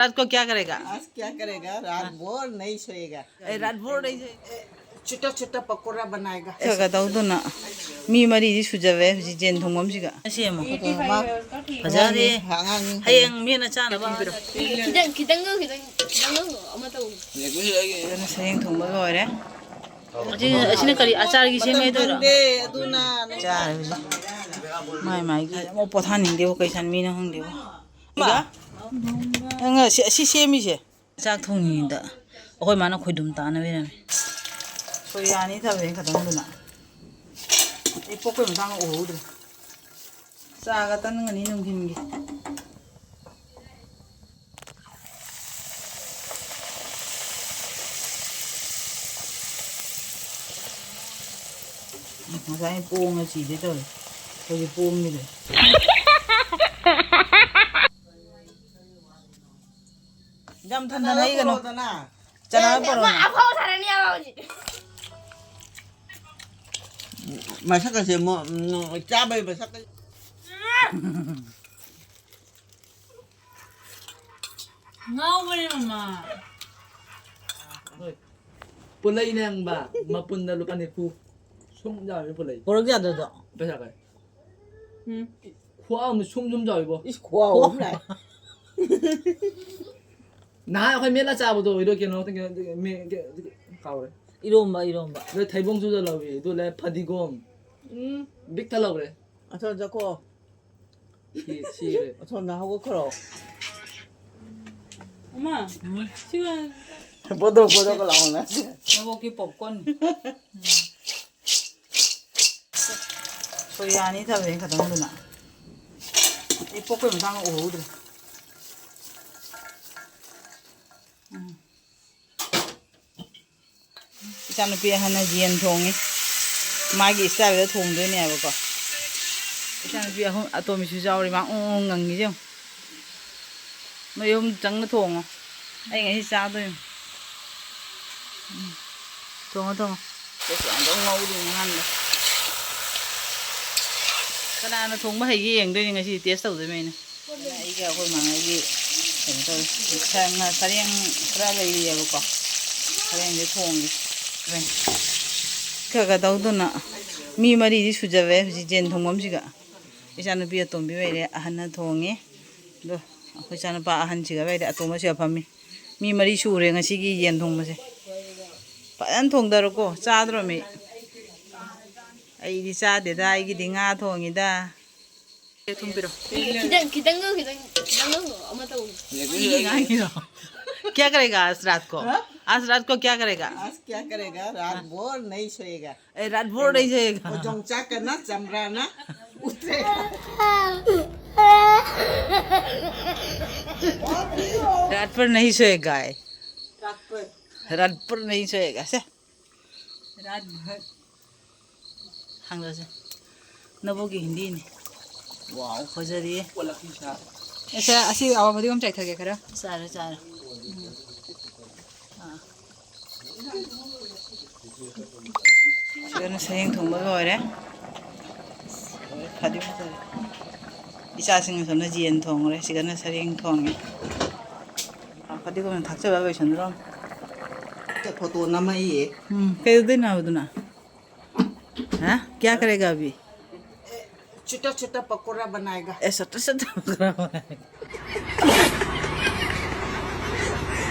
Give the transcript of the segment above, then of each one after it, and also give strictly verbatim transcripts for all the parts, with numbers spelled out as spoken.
रात को क्या करेगा? आज क्या करेगा? रात भर नहीं सोएगा। ए, रात भर नहीं सोएगा। छोटा छोटा पकौड़ा बनाएगा। ꯈꯔ ꯈꯔ ꯇꯧꯗꯅ ꯃꯤ ꯃꯔꯤꯗꯤ ꯁꯨꯖꯔꯦ ꯍꯧꯖꯤꯛ ꯖꯦꯟ ꯊꯣꯡꯐꯝꯁꯤꯒ꯫ ꯁꯦꯝꯃꯣ꯫ ꯐꯖꯔꯦ꯫ ꯑꯉꯥꯡꯅꯤ꯫ ꯍꯌꯦꯡ ꯃꯤꯅ ꯆꯥꯅꯕ ꯄꯤꯕꯤꯔꯣ꯫ ꯈꯤꯇꯪ ꯈꯤꯇꯪ ꯈꯤꯇꯪ ꯈꯤꯇꯪ ꯑꯃ ꯇꯧ꯫ ꯑꯗꯨꯅ ꯁꯔꯦꯡ ꯊꯣꯡꯕ ꯂꯣꯏꯔꯦ꯫ ꯑꯁꯤ, ꯑꯁꯤꯅ ꯀꯔꯤ ꯑꯆꯥꯔꯒꯤ ꯁꯦꯝꯃꯦ ꯍꯥꯏꯗꯣꯏꯔꯣ? ꯈꯪꯗꯦ, ꯑꯗꯨꯅ ꯆꯥꯔꯦ ꯍꯧꯖꯤꯛ꯫ ꯃꯥꯏ ꯃꯥꯏꯒꯤ ꯑꯃꯨꯛ ꯄꯣꯊꯥꯅꯤꯡꯗꯦꯕ ꯀꯩ ꯁꯟ ꯃꯤꯅꯣ ꯈꯪꯗꯦꯕ꯫ ꯏꯃꯥ! ꯅꯪ ꯑꯁꯤ, ꯑꯁꯤ ꯁꯦꯝꯃꯤꯁꯦ? ꯆꯥꯛ ꯊꯣꯡꯉꯤꯉꯩꯗ ꯑꯩꯈꯣꯏ ꯃꯥꯅ ꯈꯣꯏꯗꯨꯝ ꯇꯥꯅ ꯂꯩꯔꯝꯃꯦ꯫ ꯁꯣꯏ ꯌꯥꯅꯤ ꯊꯕꯅꯤ ꯈꯇꯪꯗꯨꯅ꯫ ꯑꯩ ꯄꯣꯛꯄꯩ ꯃꯇꯥꯡꯗ ꯎꯍꯧꯗ꯭ꯔꯦ꯫ ꯆꯥꯒ ꯇꯟꯒꯅꯤ ꯅꯨꯡꯊꯤꯟꯒꯤ꯫ ꯉꯁꯥꯏ ꯄꯣꯡꯉ ꯁꯤꯗꯦ ꯇꯧꯔꯦ꯫ ꯍꯧꯖꯤꯛ ꯄꯣꯡꯉꯤꯗꯣ꯫ ꯌꯥꯝ ꯊꯟꯊꯅ ꯍꯩꯒꯅꯨ꯫ ꯆꯅꯥ ꯄꯣꯔꯛꯑꯣꯅ꯫ ꯑꯐꯥꯎ ꯁꯥꯔꯅꯤ ꯑꯕ ꯍꯧꯖꯤꯛ꯫ ꯃꯁꯛꯀꯁꯦ ꯃꯣ-, ꯎꯝ, ꯆꯥꯕꯩ ꯃꯁꯛꯀ-, ꯉꯥꯎꯕꯅꯦ ꯃꯃꯥ꯫ ꯄꯨꯂꯩꯅꯦ ꯍꯪꯕ, ꯃꯄꯨꯟꯗ ꯂꯨꯄꯥ ꯅꯤꯐꯨ꯫ ꯁꯨꯝ ꯌꯥꯎꯔꯦ ꯄꯨꯂꯩ꯫ ꯄꯣꯔꯛ ꯌꯥꯗ꯭ꯔꯗꯣ? ꯄꯩꯁꯥ ꯀꯥꯏ? ꯎꯝ꯫ ꯈꯨꯍꯥꯎ ꯑꯃ ꯁꯨꯝ ꯁꯨꯝ ꯆꯥꯎꯏꯕꯣ꯫ ꯏꯁ, ꯈꯨꯍꯥꯎ ꯑꯃ ꯂꯥꯛꯑꯦ꯫ ꯅꯍꯥꯟ ꯑꯩꯈꯣꯏ ꯃꯦꯠꯂ ꯆꯥꯕꯗꯣ, ꯏꯔꯣꯏ ꯀꯩꯅꯣ, ꯀꯩꯅꯣ, ꯃꯦ-, ꯀꯩ-, ꯀꯥꯎꯔꯦ꯫ ꯏꯔꯣꯝꯕ, ꯏꯔꯣꯝꯕ꯫ ꯑꯗꯨ ꯊꯩꯕꯣꯡꯁꯨ ꯂꯧꯏ, ꯑꯗꯨ ꯂꯩ ꯐꯗꯤꯒꯣꯝ꯫ ꯎꯝ꯫ ꯕꯤꯛ ꯊꯜꯍꯧꯔꯦ꯫ ꯑꯆꯧ ꯆꯥꯀꯣ꯫ ꯁꯤ-, ꯁꯤꯔꯦ꯫ ꯑꯁꯣꯝꯗ ꯍꯧꯒꯠꯈ꯭ꯔꯣ꯫ ꯑꯃ, ꯎꯝ꯫ ꯁꯤꯒ ꯕꯣꯗꯣꯛ ꯕꯣꯗꯣꯛꯀ ꯂꯥꯎꯅ꯫ ꯅꯕꯣꯛꯀꯤ popcorn꯫ ꯁꯣꯏ ꯌꯥꯅꯤ ꯊꯕꯅꯤ ꯈꯇꯪꯗꯨꯅ꯫ ꯑꯩ ꯄꯣꯛꯄꯩ ꯃꯇꯥꯡꯗ ꯎꯍꯧꯗ꯭ꯔꯦ꯫ ꯎꯝ꯫ ꯏꯆꯥꯅꯨꯄꯤ ꯑꯍꯟꯅ ꯌꯦꯟ ꯊꯣꯡꯉꯤ꯫ ꯃꯥꯒꯤ ꯏꯁꯇꯥꯏꯜꯗ ꯊꯣꯡꯗꯣꯏꯅꯦꯕꯀꯣ꯫ ꯏꯆꯥꯅꯨꯄꯤ ꯑꯍꯨꯝ ꯑꯇꯣꯝꯕꯤꯁꯨ ꯌꯥꯎꯔꯤ꯫ ꯃꯥ ꯎꯪ ꯎꯪ ꯉꯪꯉꯤꯁꯦ ꯌꯦꯡꯉꯨ꯫ ꯅꯣꯏ ꯑꯍꯨꯝ ꯆꯪꯅ ꯊꯣꯡꯉꯣ꯫ ꯑꯩ ꯉꯁꯤ ꯆꯥꯗꯣꯏꯅꯤ꯫ ꯎꯝ꯫ ꯊꯣꯡꯉꯣ, ꯊꯣꯡꯉꯣ꯫ ꯇꯦꯁ ꯑꯝꯇꯪ ꯉꯧꯗꯣꯏꯅꯤ ꯑꯍꯥꯟꯕ꯫ ꯀꯅꯥꯅ ꯊꯣꯡꯕ ꯍꯩꯒꯦ ꯌꯦꯡꯗꯣꯏꯅꯤ ꯉꯁꯤ, ꯇꯦꯁ ꯇꯧꯗꯣꯏꯅꯤ ꯑꯩꯅ꯫ ꯑꯩꯒ ꯑꯩꯈꯣꯏ ꯃꯥꯉꯩꯒꯤ ꯀꯩꯅꯣ ꯇꯧꯔꯦ, ꯁ-, ꯉ-, ꯁꯔꯦꯡ ꯈꯔ ꯂꯩꯔꯤꯑꯕꯀꯣ, ꯁꯔꯦꯡꯁꯦ ꯊꯣꯡꯒꯦ꯫ ꯈꯔ ꯈꯔ ꯇꯧꯗꯅ ꯃꯤ ꯃꯔꯤꯗꯤ ꯁꯨꯖꯔꯦ ꯍꯧꯖꯤꯛ ꯌꯦꯟ ꯊꯣꯡꯐꯝꯁꯤꯒ꯫ ꯏꯆꯥꯅꯨꯄꯤ ꯑꯇꯣꯝꯕꯤ ꯑꯣꯏꯔꯦ, ꯑꯍꯟꯅ ꯊꯣꯡꯉꯦ꯫ ꯑꯗꯣ ꯑꯩꯈꯣꯏ ꯏꯆꯥꯅꯨꯄꯥ ꯑꯍꯟꯁꯤꯒ ꯂꯩꯔꯦ, ꯑꯇꯣꯝꯕꯁꯤꯒ ꯐꯝꯃꯤ꯫ ꯃꯤ ꯃꯔꯤ ꯁꯨꯔꯦ ꯉꯁꯤꯒꯤ ꯌꯦꯟ ꯊꯣꯡꯕꯁꯦ꯫ ꯐꯖꯅ ꯊꯣꯡꯗꯔꯣꯀꯣ, ꯆꯥꯗ꯭ꯔꯣꯃꯤ? ꯑꯩꯗꯤ ꯆꯥꯗꯦꯗ, ꯑꯩꯒꯤꯗꯤ ꯉꯥ ꯊꯣꯡꯉꯤꯗ꯫ ꯊꯨꯝ ꯄꯤꯔꯣ꯫ ꯈꯤꯇꯪ, ꯈꯤꯇꯪꯒ, ꯈꯤꯇꯪ, ꯈꯤꯇꯪꯒ ꯑꯃ ꯇꯧ꯫ ꯀꯌꯥ ꯀꯔꯦꯒꯥ ꯑꯁ ꯔꯥꯠ ꯀꯣ? ꯍꯥ? ꯑꯁ ꯔꯥꯠ ꯀꯣ ꯀꯌꯥ ꯀꯔꯦꯒꯥ? आज क्या करेगा? रात भर नहीं सोएगा। ए, रात भर नहीं सोएगा। वो जोंगचा करना, चमराना, उतरेगा। रात भर नहीं सोएगा, ए। रात भर। रात भर नहीं सोएगा, से। रात भर। ꯍꯪꯂꯁꯦ꯫ ꯅꯕꯣꯛꯀꯤ ꯍꯤꯟꯗꯤꯅꯤ꯫ ꯋꯥꯎ, ꯐꯖꯔꯤꯌꯦ꯫ ꯑꯁꯦ, ꯑꯁꯤ ꯑꯋꯥ ꯐꯗꯤꯒꯣꯝ ꯆꯥꯏꯊꯒꯦ ꯈꯔ꯫ ꯆꯥꯔꯣ, ꯆꯥꯔꯣ꯫ ꯎꯝ꯫ ꯑꯥ꯫ ꯁꯤꯗꯅ ꯁꯔꯦꯡ ꯊꯣꯡꯕ ꯂꯣꯏꯔꯦ꯫ ꯐꯗꯤ ꯐꯖꯔꯦ꯫ ꯏꯆꯥꯁꯤꯡ ꯑꯁꯣꯝꯅ ꯌꯦꯟ ꯊꯣꯡꯉꯨꯔꯦ, ꯁꯤꯗꯅ ꯁꯔꯦꯡ ꯊꯣꯡꯉꯦ꯫ ꯑꯥ, ꯐꯗꯤꯒꯣꯝꯅ ꯊꯥꯛꯆꯜꯂ ꯂꯣꯏꯁꯟꯗ꯭ꯔꯣꯝ꯫ ꯐꯣꯇꯣ ꯅꯝꯃꯛꯏꯌꯦ꯫ ꯎꯝ, ꯀꯩꯗꯧꯗꯣꯏꯅꯣ ꯍꯥꯏꯕꯗꯨꯅ? ꯍꯥ? क्या करेगा अभी? छोटा छोटा पकौड़ा बनाएगा। ए, छोटा छोटा पकौड़ा बनाएगा।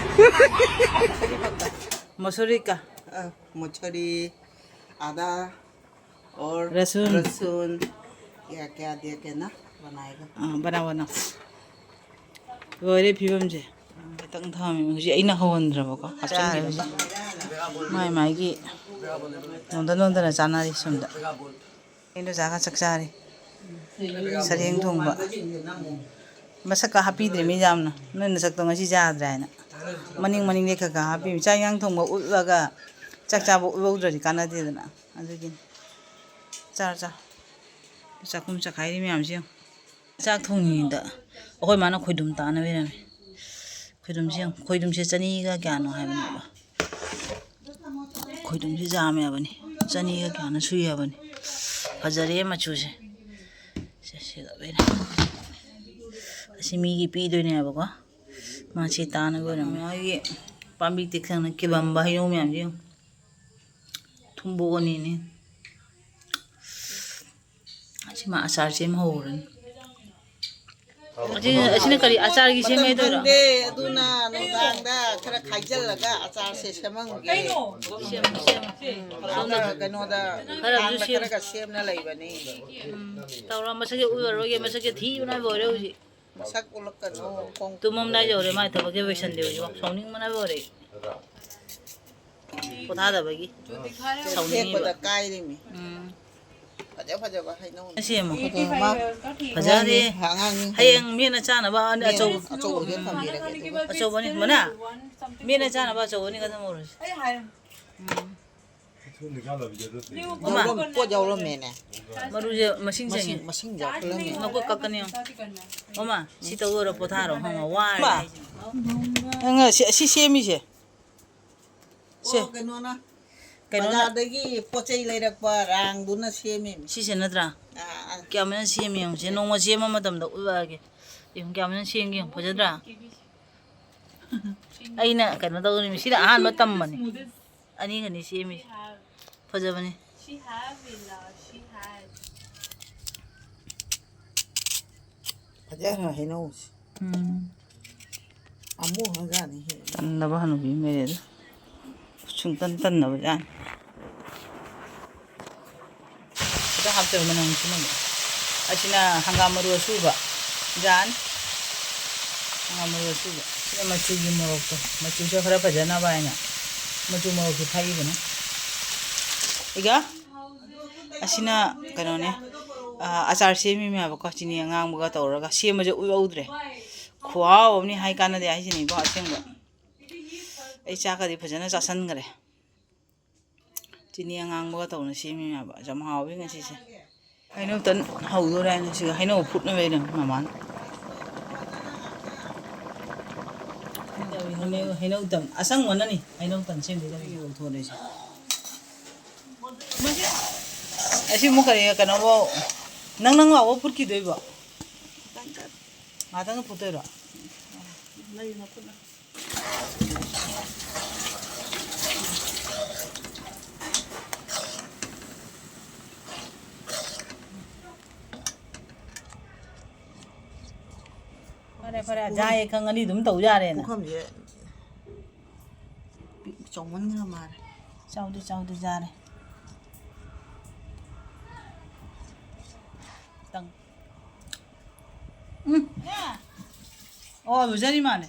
मसूरी का? अ, मसूरी, आदा और लहसुन। लहसुन। क्या क्या दे के ना बनाएगा। हाँ, बनाओ, बनाओ। ꯂꯣꯏꯔꯦ ꯐꯤꯕꯝꯁꯦ꯫ ꯈꯤꯇꯪ ꯊꯝꯃꯦ꯫ ꯍꯧꯖꯤꯛ ꯑꯩꯅ ꯍꯧꯍꯟꯗ꯭ꯔꯕꯀꯣ, ꯍꯥꯞꯆꯤꯟꯕꯤꯔꯕ꯫ ꯃꯥꯏ ꯃꯥꯏꯒꯤ ꯅꯣꯟꯗ ꯅꯣꯟꯗꯅ ꯆꯥꯅꯔꯤ ꯁꯣꯝꯗ꯫ ꯏꯟꯗꯣꯆꯥꯒ ꯆꯥꯛ ꯆꯥꯔꯤ꯫ ꯁꯔꯦꯡ ꯊꯣꯡꯕ꯫ ꯃꯁꯛꯀ ꯍꯥꯞꯄꯤꯗ꯭ꯔꯦ ꯃꯤ ꯌꯥꯝꯅ꯫ ꯅꯣꯏ ꯅꯁꯛꯇꯣ ꯉꯁꯤ ꯆꯥꯗ꯭ꯔꯦ ꯍꯥꯏꯅ꯫ ꯃꯅꯤꯡ ꯃꯅꯤꯡꯗꯩ ꯈꯔ ꯈꯔ ꯍꯥꯞꯄꯤꯕ꯫ ꯆꯥꯛ ꯏꯟꯖꯥꯡ ꯊꯣꯡꯕ ꯎꯠꯂꯒ ꯆꯥꯛ ꯆꯥꯕ ꯎꯠꯍꯧꯗ꯭ꯔꯗꯤ ꯀꯥꯟꯅꯗꯦꯗꯅ꯫ ꯑꯗꯨꯒꯤꯅꯤ꯫ ꯆꯥꯔꯣ, ꯆꯥꯔꯣ꯫ ꯆꯥꯛꯈꯨꯝ ꯆꯈꯥꯏꯔꯤ ꯃꯌꯥꯝꯁꯤ ꯌꯦꯡꯉꯨ꯫ ꯆꯥꯛ ꯊꯣꯡꯉꯤꯉꯩꯗ ꯑꯩꯈꯣꯏ ꯃꯥꯅ ꯈꯣꯏꯗꯨꯝ ꯇꯥꯅ ꯂꯩꯔꯝꯃꯦ꯫ ꯈꯣꯏꯗꯨꯝꯁꯦ ꯌꯦꯡꯉꯨ꯫ ꯈꯣꯏꯗꯨꯝꯁꯦ ꯆꯅꯤꯒ ꯀꯌꯥꯅꯣ ꯍꯥꯏꯕꯅꯦꯕ꯫ ꯈꯣꯏꯗꯨꯝꯁꯦ ꯌꯥꯝꯃꯦ ꯍꯥꯏꯕꯅꯤ꯫ ꯆꯅꯤꯒ ꯀꯌꯥꯅꯣ ꯁꯨꯏ ꯍꯥꯏꯕꯅꯤ꯫ ꯐꯖꯔꯦ ꯃꯆꯨꯁꯦ꯫ ꯁꯦ, ꯁꯤꯗ ꯂꯩꯔꯦ꯫ ꯑꯁꯤ ꯃꯤꯒꯤ ꯄꯤꯗꯣꯏꯅꯦꯕꯀꯣ꯫ ꯃꯥꯁꯤ ꯇꯥꯅꯕ ꯑꯣꯏꯔꯝꯃꯦ꯫ ꯃꯥꯒꯤ ꯄꯥꯝꯕꯤ ꯇꯦꯛꯊꯪꯅ ꯀꯤꯕꯝꯕ ꯍꯩꯅꯧ ꯃꯌꯥꯝꯁꯦ ꯌꯦꯡꯉꯨ꯫ ꯊꯨꯝꯕꯣꯛ ꯑꯅꯤꯅꯦ꯫ ꯑꯁꯤ ꯃꯥ ꯑꯆꯥꯔ ꯁꯦꯝ ꯍꯧꯔꯅꯤ꯫ ꯑꯁꯤ, ꯑꯁꯤꯅ ꯀꯔꯤ ꯑꯆꯥꯔꯒꯤ ꯃꯇꯝ ꯁꯦꯝꯃꯦ ꯍꯥꯏꯗꯣꯏꯔꯣ? ꯐꯪꯗꯦ, ꯑꯗꯨꯅ ꯅꯨꯡꯗꯥꯡꯗ ꯈꯔ ꯈꯥꯏꯖꯤꯜꯂꯒ ꯑꯆꯥꯔꯁꯦ ꯁꯦꯝꯃꯝꯒꯦ꯫ ꯁꯦꯝꯃꯨ, ꯁꯦꯝꯃꯨ꯫ ꯎꯝ, ꯁꯣꯝꯗ ꯀꯩꯅꯣꯗ ꯈꯔꯁꯨ ꯈꯥꯡꯗ ꯁꯦꯝꯃꯨ꯫ ꯈꯔꯒ ꯁꯦꯝꯅ ꯂꯩꯕꯅꯤ꯫ ꯎꯝ, ꯇꯧꯔꯣ, ꯃꯁꯛꯁꯦ ꯎꯠꯂꯔꯣꯏꯒꯦ, ꯃꯁꯛꯁꯦ ꯊꯤꯕꯅ ꯂꯣꯏꯔꯦ ꯍꯧꯖꯤꯛ꯫ ꯃꯁꯛ ꯎꯠꯂꯛꯀꯅꯨ, ꯈꯣꯡ ꯇꯨꯝꯃꯝꯗꯥꯏ ꯌꯧꯔꯦ, ꯃꯥ ꯊꯕꯛꯁꯦ ꯂꯣꯏꯁꯟꯗꯦ ꯍꯧꯖꯤꯛꯐꯥꯎ, ꯁꯥꯎꯅꯤꯡꯕꯅ ꯂꯣꯏꯔꯦ꯫ ꯄꯣꯊꯥꯗꯕꯒꯤ꯫ ꯁꯥꯎꯅꯤꯡꯉꯤꯕ꯫ ꯍꯦꯛꯄꯗ ꯀꯥꯏꯔꯤꯃꯤ꯫ ꯎꯝ꯫ ꯐꯖ ꯐꯖꯕ ꯍꯩꯅꯧ꯫ ꯁꯦꯝꯃꯣ꯫ ꯑꯗꯣ ꯃꯥ ꯐꯖꯅꯤ꯫ ꯑꯉꯥꯡꯅꯤ, ꯑꯉꯥꯡꯅꯤ꯫ ꯍꯌꯦꯡ ꯃꯦꯠꯅ ꯆꯥꯅꯕ ꯑꯅꯤ ꯃꯦꯠꯅ ꯑꯆꯧꯕ꯫ ꯑꯆꯧꯕꯁꯦ ꯎꯝ꯫ ꯊꯝꯕꯤꯔꯒꯦ ꯑꯗꯨꯒ꯫ ꯑꯆꯧꯕꯅꯤ, ꯃꯅꯥ꯫ ꯃꯦꯠꯅ ꯆꯥꯅꯕ ꯑꯆꯧꯕꯅꯤ ꯈꯛꯇ ꯃꯣꯔꯣꯛꯁꯦ꯫ ꯎꯝ꯫ ꯌꯥꯎꯔꯝ-, ꯄꯣꯠ ꯌꯥꯎꯔꯝꯃꯦꯅꯦ꯫ ꯃꯔꯨꯁꯦ ꯃꯁꯤꯡ ꯆꯪꯉꯤ꯫ ꯃꯁꯤꯡ, ꯃꯁꯤꯡ ꯌꯥꯎꯈꯠꯂꯝꯃꯦ꯫ ꯃꯀꯣꯛ ꯀꯛꯀꯅꯤ ꯌꯦꯡꯉꯣ꯫ ꯃꯃꯥ, ꯁꯤ ꯇꯧ ꯂꯣꯏꯔ ꯄꯣꯊꯥꯔꯣ, ꯃꯃꯥ, ꯋꯥꯔꯦ ꯃꯥ꯫ ꯍꯥꯏꯁꯤꯅꯤ꯫ ꯅꯪ ꯁꯤ, ꯁꯤ ꯁꯦꯝꯃꯤꯁꯦ꯫ ꯁꯦ꯫ ꯑꯣ, ꯀꯩꯅꯣꯅ, ꯀꯩꯅꯣꯅ꯫ ꯕꯖꯥꯔꯗꯒꯤ ꯄꯣꯠ ꯆꯩ ꯂꯩꯔꯛꯄ ꯔꯥꯡꯗꯨꯅ ꯁꯦꯝꯃꯤꯅꯤ꯫ ꯁꯤꯁꯦ ꯅꯠꯇ꯭ꯔꯥ? ꯑꯥ, ꯑꯥ꯫ ꯀꯌꯥꯝ ꯐꯖꯅ ꯁꯦꯝꯃꯤ ꯌꯦꯡꯉꯨꯁꯦ꯫ ꯅꯣꯡꯃ ꯁꯦꯝꯕ ꯃꯇꯝꯗ ꯎꯠꯂꯛꯑꯒꯦ꯫ ꯌꯦꯡꯉꯨ, ꯀꯌꯥꯝ ꯐꯖꯅ ꯁꯦꯝꯒꯦ ꯌꯦꯡꯉꯨ꯫ ꯐꯖꯗ꯭ꯔꯥ? ꯑꯩꯅ ꯀꯩꯅꯣ ꯇꯧꯗꯣꯏꯅꯤ꯫ ꯁꯤꯗ ꯑꯍꯥꯟꯕ ꯇꯝꯕꯅꯤ꯫ ꯑꯅꯤꯒꯅꯤ ꯁꯦꯝꯃꯤꯁꯦ꯫ ꯐꯖꯕꯅꯤ꯫ ꯐꯖꯈ꯭ꯔꯦ ꯍꯩꯅꯧꯁꯦ꯫ ꯎꯝ꯫ ꯑꯃꯨ ꯍꯧꯖꯥꯅꯤ ꯍꯦ꯫ ꯇꯟꯗꯕ ꯍꯅꯨꯕꯤ ꯑꯃ ꯂꯩꯔꯦꯗ꯫ ꯁꯨꯡꯇꯟ ꯇꯟꯗꯕ ꯖꯥꯠꯅꯤ꯫ ꯈꯤꯇꯪ ꯍꯥꯞꯆꯔ ꯃꯅꯝ ꯅꯨꯡꯁꯤꯅꯕ꯫ ꯑꯁꯤꯅ ꯍꯪꯒꯥꯝ ꯃꯔꯨ ꯑꯁꯨꯕ꯫ ꯖꯥꯟ꯫ ꯍꯪꯒꯥꯝ ꯃꯔꯨ ꯑꯁꯨꯕ꯫ ꯁꯤꯅ ꯃꯆꯨꯒꯤ ꯃꯣꯔꯣꯛꯇꯣ꯫ ꯃꯆꯨꯁꯦ ꯈꯔ ꯐꯖꯅꯕ ꯍꯥꯏꯅ ꯃꯆꯨ ꯃꯣꯔꯣꯛꯁꯦ ꯊꯥꯛꯏꯕꯅꯤ꯫ ꯏꯒ ꯑꯁꯤꯅ ꯀꯩꯅꯣꯅꯦ, ꯑ, ꯑꯆꯥꯔ ꯁꯦꯝꯃꯤꯃꯦꯕꯀꯣ, ꯆꯤꯅꯤ ꯑꯉꯥꯡꯕꯒ ꯇꯧꯔꯒ꯫ ꯁꯦꯝꯕꯁꯦ ꯎꯠꯍꯧꯗ꯭ꯔꯦ꯫ ꯈꯨꯍꯥꯎ ꯑꯃꯅꯤ ꯍꯥꯏ ꯀꯥꯟꯅꯗꯦ ꯍꯥꯏꯁꯤꯅꯤꯀꯣ, ꯑꯁꯦꯡꯕ꯫ ꯑꯩ ꯆꯥꯛꯀꯗꯤ ꯐꯖꯅ ꯆꯥꯁꯟꯈ꯭ꯔꯦ꯫ ꯆꯤꯅꯤ ꯑꯉꯥꯡꯕꯒ ꯇꯧꯅ ꯁꯦꯝꯃꯤꯃꯦꯕ꯫ ꯌꯥꯝ ꯍꯥꯎꯋꯤ ꯉꯁꯤꯁꯦ꯫ ꯍꯩꯅꯧ ꯇꯟ ꯍꯧꯗꯣꯔꯦ ꯍꯥꯏꯅ ꯁꯤꯒ ꯍꯩꯅꯧ ꯐꯨꯠꯅꯕ ꯂꯩꯔꯝꯃꯤ ꯃꯃꯥꯅ꯫ ꯍꯩꯅꯧ, ꯍꯩꯅꯧ ꯇꯟ ꯑꯁꯪꯕꯅꯅꯤ ꯍꯩꯅꯧ ꯇꯟ ꯁꯦꯝꯗꯣꯏꯗꯣ꯫ ꯑꯩꯒꯤ ꯂꯧꯊꯣꯔꯛꯏꯁꯦ꯫ ꯑꯁꯤ ꯑꯃꯨꯛ ꯀꯔꯤ, ꯀꯩꯅꯣꯕꯨ ꯅꯪ ꯅꯪ ꯂꯥꯎꯕ ꯐꯨꯠꯈꯤꯗꯣꯏꯕꯣ? ꯉꯥꯛꯇꯪ ꯐꯨꯠꯇꯣꯏꯔꯣ? ꯂꯩ ꯃꯈꯨꯠꯅ꯫ ꯐꯔꯦ, ꯐꯔꯦ, ꯑꯖꯥ ꯍꯦꯛ ꯈꯪꯉꯗꯤ ꯑꯗꯨꯝ ꯇꯧ ꯌꯥꯔꯦꯅ꯫ ꯄꯨꯈꯝꯁꯦ ꯄꯤꯛ-, ꯆꯥꯎꯃꯟꯈ꯭ꯔ ꯃꯥꯜꯂꯦ꯫ ꯆꯥꯎꯗꯦ, ꯆꯥꯎꯗꯦ, ꯌꯥꯔꯦ꯫ ꯈꯤꯇꯪ꯫ ꯎꯝ꯫ ꯑꯣ, ꯂꯨꯖꯔꯤ ꯃꯥꯜꯂꯦ꯫